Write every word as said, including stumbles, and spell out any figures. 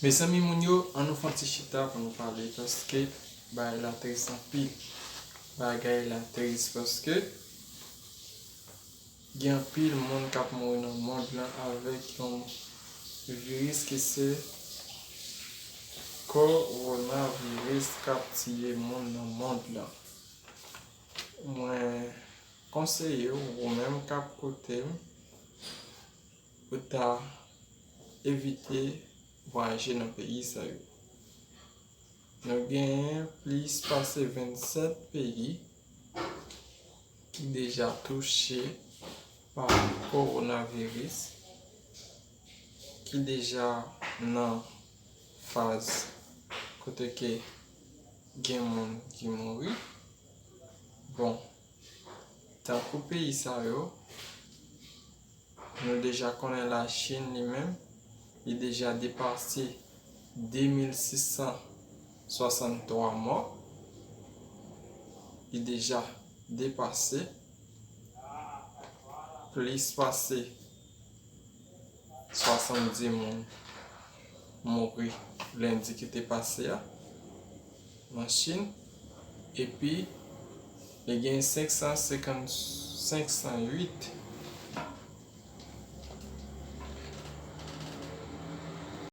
Mezanmi, moun yo, ann nou fè yon ti chita pou nou pale, paske bagay la tris anpil. Bagay la tris paske gen anpil moun k ap mouri nan mond lan avèk yon viris ki se kowonaviris k ap tiye moun nan mond lan. Mwen konseye w, ou menm k ap koute m, pou ta evite vwayaje nan peyi sa yo. Nou genyen plis pase vennsèt peyi ki deja touche pa kowonaviris, ki deja nan faz kote ke gen moun ki mouri. Bon, tankou peyi sa yo, nou deja konnen Lachin li menm, li deja depase de mil sis san swasanntwa mò. Li deja depase, plis pase swasanndis moun mouri lendi ki te pase a nan Chin, epi li gen senk san senkant, senk san uit